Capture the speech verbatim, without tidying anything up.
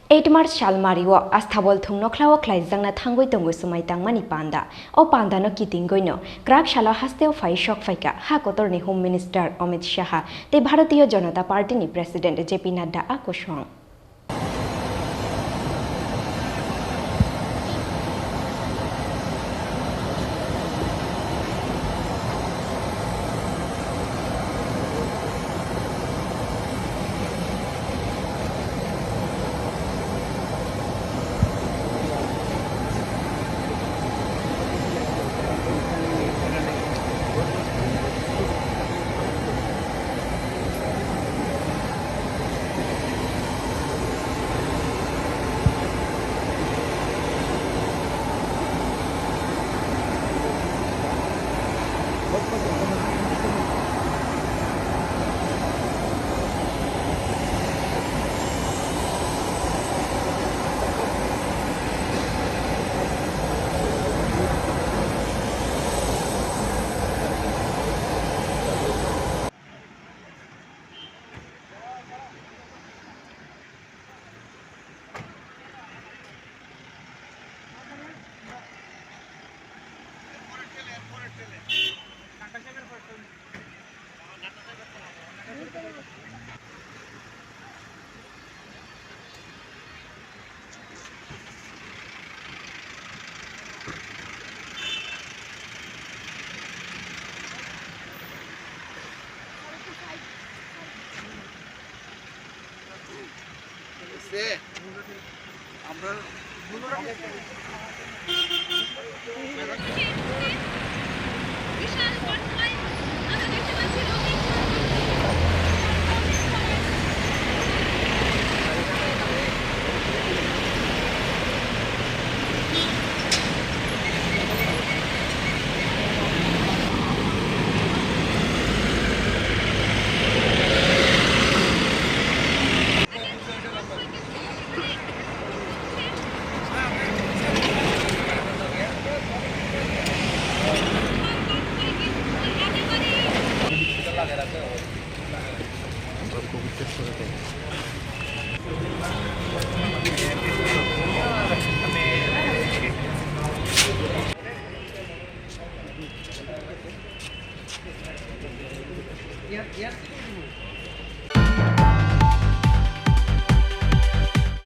Eight March salmario Asthabol thung nokhlao khlaijakna thangwi tongo swmai tangmani panda. O pandano kitingwino kwrak salo hasteo phai sok phaikha ha kotorni Home Minister Amit Shah tei Bharatiya Janata Party ni President J P Nadda a kosong.